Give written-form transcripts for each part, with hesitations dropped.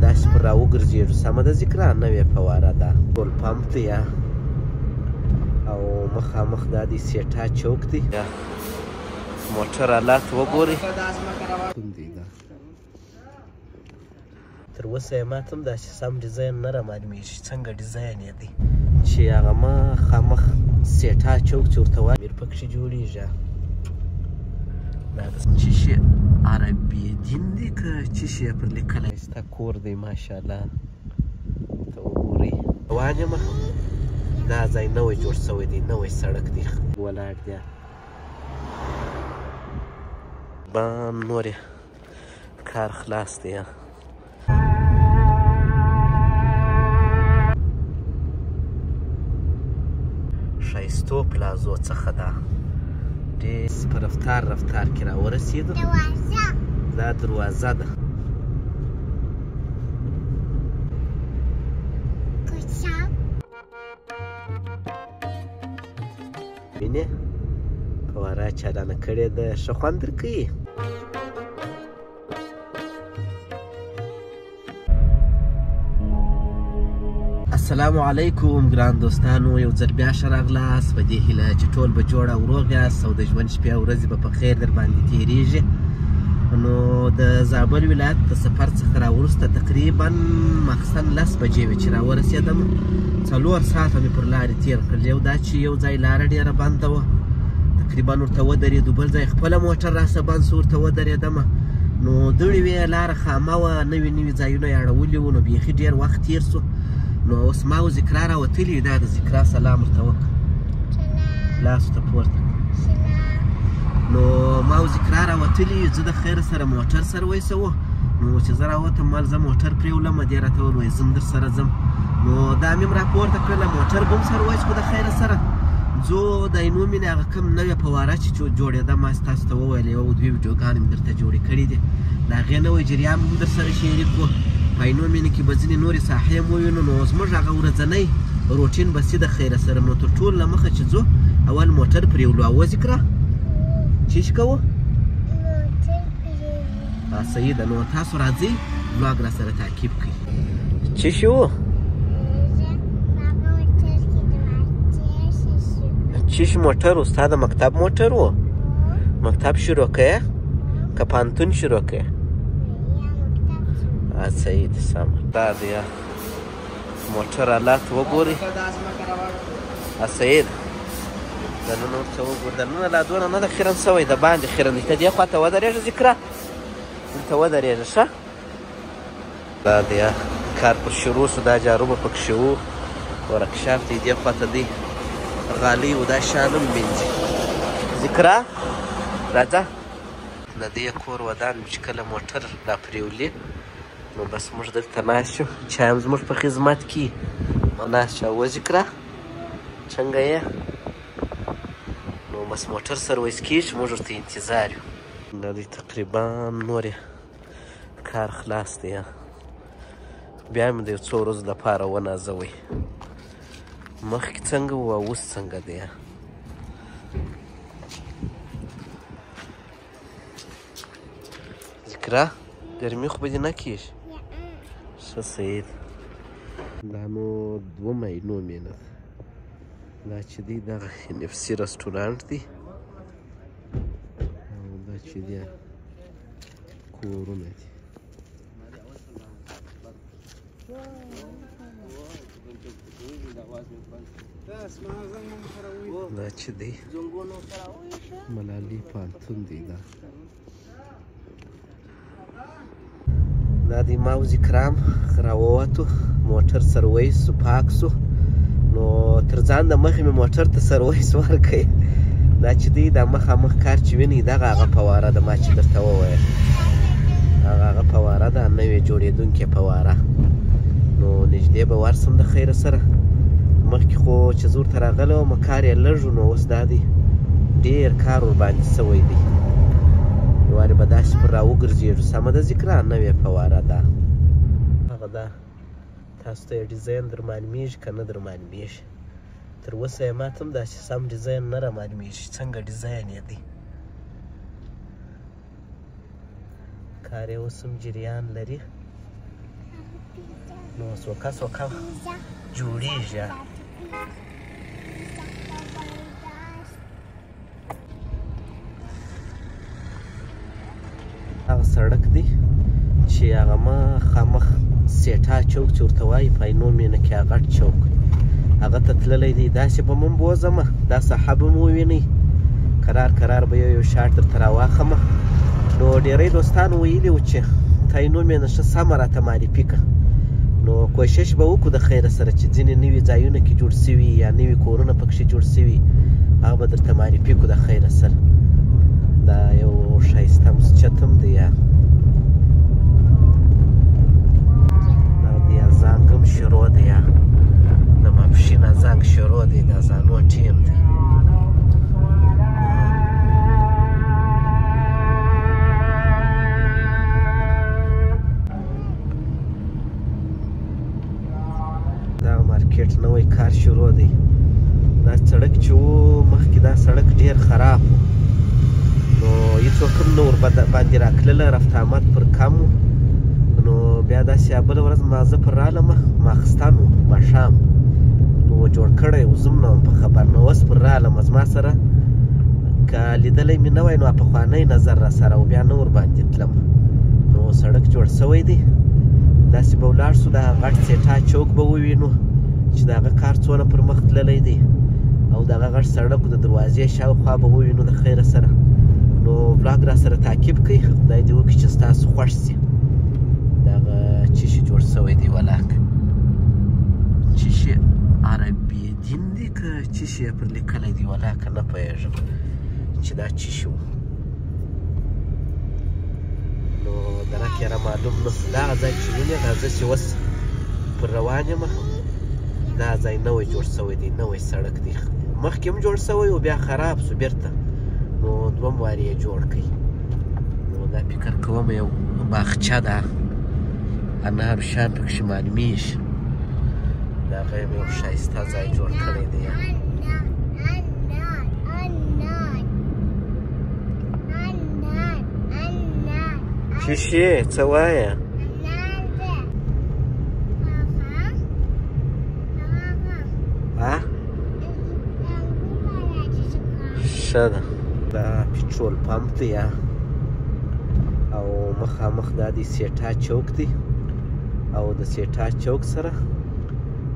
داسې پر راوګرځېږو. سمه ده ذکره، نوې فواره ده، ټول پمپ دی او مخامخ دا دی سیټا چوک دی. موټر آلات وګورئ. تر اوسه یې ماته هم داسې سم ډیزاین نه رامعلومېږي څنګه ډیزاین یې دی، چې هغه مخامخ سیټا چوک چې ورته وایي میر پکښې جوړېږي. دا د څه شي عربي دین دی که څه شي یې پر لیکلی؟ ستا کور دی ماشاءالله، ته وګورئ. روان یم، دا ځای نوی جوړ شوی دی، نوی سړک دی ولاړ دی. بام نور یې کار خلاص دی. ښایستو پلازو څخه ده، ډېر په رفتار رفتار کې راورسېدو. دا دروازه ده. وینې فواره چالانه کړې ده، ښه خوند درکوي. السلام علیکم ګران دوستانو، یو ځل بیا ښه راغلاست. په دې هیله چې ټول به جوړ او روغ یاست او د ژوند شپې او ورځې به په خیر در باندې تېرېږي. نو د زابل ولایت د سفر څخه راوروسته تقریبا مخصن 10 بجې وې چې راورسېدم. 4 ساعته مې پر لارې تېر کړل. یو دا چې یو ځای لاره ډېره بنده وه، تقریبا ورته ودرېدو، بل ځای خپله موټر راسره بند سو، ورته ودرېدم. نو دړې وې، لاره خامه وه، نوي نوي ځایونه یې اړولي وو، نو بیخي ډېر وخت تېر سو. نو اوس ما او ذکرا راوتلي، دا د ذکرا سلام ورته وکړه، لاس ورته پورته. نو ما او ذکرا راوتلي، زه د خیر سره موټر سره ویسوو. نو چې زه راوتم، مال زه موټر پرېولم، دې راته وویل وایي زه هم در سره ځم. نو دا مې هم راپورته کړله، موټر به هم سره ویسو د خیره سره ځو. د عینو مینې هغه کوم نوې فواره چې جوړېده، ما ستاسو ته وویل، یوه دوې ویډیوګانې مې درته جوړې کړې دي، د هغې نوی جریان هم در سره شریک کړو. په عینو مینې کې به ځینې نورې ساحې هم ووینو. نو زموږ هغه ورځنی روټین به سي د خیره سره. نو تر ټولو له مخه چې ځو، اول موټر پرېولو. او ذکره څه شي کوو؟ صحیح ده. نو تاسو راځئ vlog را سره تعقیب کړئ. څه شي وو؟ څه شي موټر و؟ ستا د مکتب موټر و؟ مکتب شروع کړې که پوهنتون شروع کړې؟ صحیح ده، سمه. دا دی موټر آلات وګورئ. صحیح ده. دننه ورته وګوره، دننه لا دونه نه ده خیرن سوی، د باندې خیرن دی. ته دې خوا ته ودرېږه ذکره، دلته ودرېږه ښه. دا دی کار پر شروع سو، دا جارو به پکښې وو، ورکشاپ دی دې خوا ته دی، غالۍ و دا شیان هم مینځي. ذکره راځه. د دې کور ودان چې کله موټر را پرېولي، نو بس موږ دلته ناست یو، چای هم زموږ په خدمت کې ناست یو. وذکره څنګه یې؟ نو بس موټر سرویس کېږي، موږ ورته انتظار یو. دا دی تقریبا نور یې کار خلاص دی، بیا مې د یو څو ورځو لپاره ونازوئ. مخکې څنګه و او اوس څنګه دی. ذکره ګرمي خو به دې نه کېږي؟ ښه صحیح ده. دا نو دوه عینو مینه ده. دا چې دی دغه NFC رسټورانټ دی، او دا چې دی کورونه دي. دا چې دی ملالي پوهنتون دی. دا دی ما او ذکرام راووتو، موټر سرویس سو، پاک سو. نو تر ځان د مخې مې موټر ته سرویس ورکړی. دا چې دی دا مخامخ کار چې وینئ، دغه هغه فواره ده، ما چې درته وویل، هغه هغه فواره ده، نوې جوړېدونکې فواره. نو نږدې به ورسم د خیره سره. مخکې خو چې زه ورته راغلی وم کار یې لږ و، نو اوس دا دی ډېر کار ورباندې سوی دی. یو وارې به داسې پر راوګرځېږو. سمه ده ذکره، نوې فواره ده. هغه ده تاسو ته یې ډیزاین در معلومېږي که نه در معلومېږي؟ تر اوسه یې ماته هم داسې سم ډیزاین نه رامعلومېږي څنګه ډیزاین یې دی. کار یې اوس هم جریان لري. نو سوکه سوکه جوړیږي. هغه سړک دی چې هغه مخامخ سیټا چوک چې ورته وایي په عینو مینه کې هغه غټ چوک هغه ته تللی دی. داسې به مونږ بوځمه، دا ساحه به مو ووینئ، کرار کرار به یو یو شاټ درته راواخمه. نو ډېری دوستانو ویلي وو چې ته عینو مینه ښه سمه راته معرفي کړه، نو کوشش به وکړو د خیره سره چې ځینې نوي ځایونه کې جوړ سوي یا نوي کورونه پکښې جوړ سوي هغه به درته معرفي کړو د خیره سره. دا یو ښایسته مسجد هم دی، دا دی ازانګ هم شروع دی، د ماپښین ازانګ شروع دی، د اذانو ټیم دی. دا مارکیټ نوی کار شروع دی. دا سړک چې و مخکې دا سړک ډېر خراب و، نو هېڅوک هم نه ورباندې راتلله، رفت آمد پر کم و. نو بیا داسې بله ورځ ما زه پر رالمه، ماخستن و، ماښام نو جوړ کړی و، زه هم نه وم په خبر. نو اوس پر رالمه، زما سره که لیدلی مې نه وای نو پخوانی نظر را سره و، بیا نه ورباندې تلم. نو سړک جوړ سوی دی، داسې به ولاړ سو، دا غټ سیټا چوک به ووینو چې د هغه کار څونه پر مخ تللی دی، او دغه غټ سړک د دروازې شاوخوا به ووینو د خیره سره. نو vlog را سره تعقیب کړئ، خدای دې وکړي چې ستاسو خوښ سي. دغه چی شي جوړ سوی دی ولاک چی شي عربي دین دی که چی شي پر لیکلی دی ولاکه نه پوهېږم چې دا چی شي و، نو درک یې را معلوم نه سو. دغه ځای چې وینې دا زه چې اوس پر روان یم، دا ځای نوی جوړ سوی دی، نوی سړک دی، مخکې هم جوړ سوی و بیا خراب سو بیرته، نو دوم وارې یې جوړ کړی. نو دا فکر کوم یو باغچه ده، انارو شان پکښې معلومیږي. دا هغه یو ښایسته ځای جوړ کړی دی. څه شي څه وایې؟ ښه ده. دا پټرول پمپ دی او مخامخ دا دی سیټا چوک دی، او د سیټا چوک سره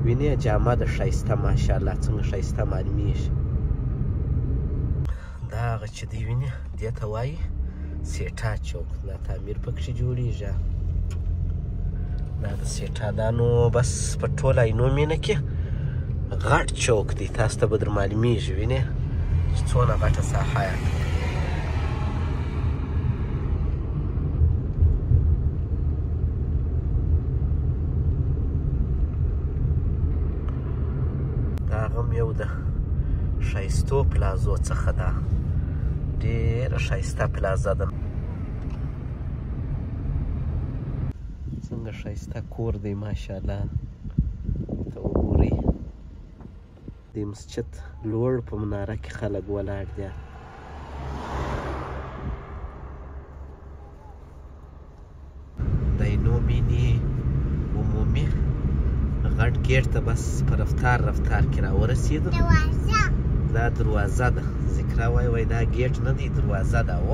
وینې جامه ده ښایسته، ماشاءالله څنګه ښایسته معلومیږي. دا هغه چې دی وینې دې ته وایي سیټا چوک، دا تعمیر پکښې جوړیږي. دا د سیټا دا نو بس په ټوله عینو مینه کې غټ چوک دی، تاسو ته به در معلومیږي وینې چې څونه غټه ساحه ده. دا هم یو د ښایستو پلازو څخه ده، ډېره ښایسته پلازه ده. څنګه ښایسته کور دی ماشاءالله، ته وګورئ. د مسجد لوړ په مناره کې خلک ولاړ دي. د عینو مینې عمومي غټ ګېټ ته بس په رفتار رفتار کې راورسېدو. دا دروازه ده، ذکرا وایي وایي دا ګېټ نه دی دروازه ده، و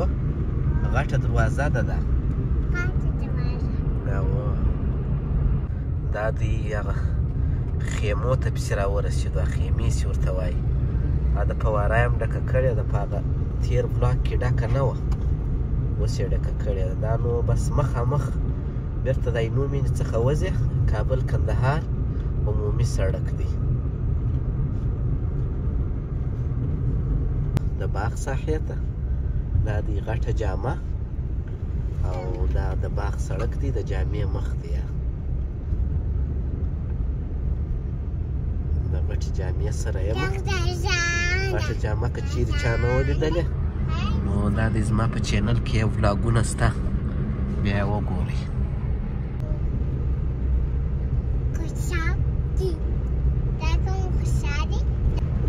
غټه دروازه ده دا. دا دی هغه خیمو ته پسې راورسېدو، خیمې چې ورته وایي. د فواره یې هم ډکه کړې ده، په هغه تېر بلاک کې ډکه نه وه، اوس یې ډکه کړې ده. دا نو بس مخامخ بیرته د عینو مینې څخه وځې، کابل کندهار عمومي سړک دی. د باغ ساحې ته دا دی غټه جامه، او دا د باغ سړک دی، د جامې مخ دی. د غټې جامې سره یم، غټه جامه که چیرې چا نه وه لیدلې نو دا دی زما په چینل کې یو ولاګونه سته، بیا یې وګورئ.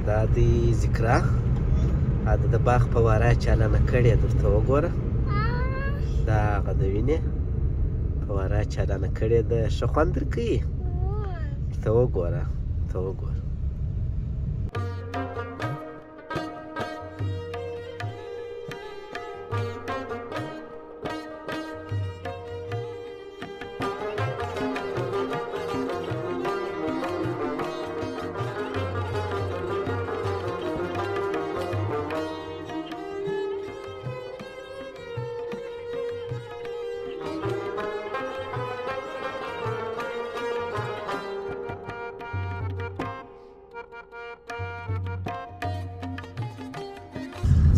دا دی ذکرا د باغ فواره چالانه کړې، درته وګوره. دا هغه د وینې فواره چالانه کړې ده، ښه خوند درکوي. ته وګوره، ته وګوره.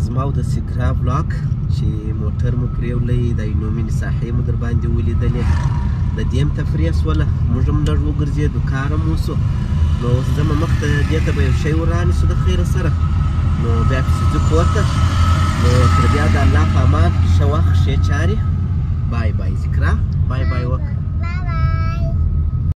زما او د سیګرا بلاک چې موټر مو پرېولی، د عینومینې ساحې مو در باندې ولیدلې، د دې هم تفریح سوله، موږ هم لږ وګرځېدو، کار هم وسو. نو اوس ځمه مخته، دې ته به یو شی ورانیسو د خیره سره، نو بیا پسې ځو کور ته. نو تر بیا د الله په امان، ښه وخت، ښې چارې. بای بای ذکرا، بای بای وکړه.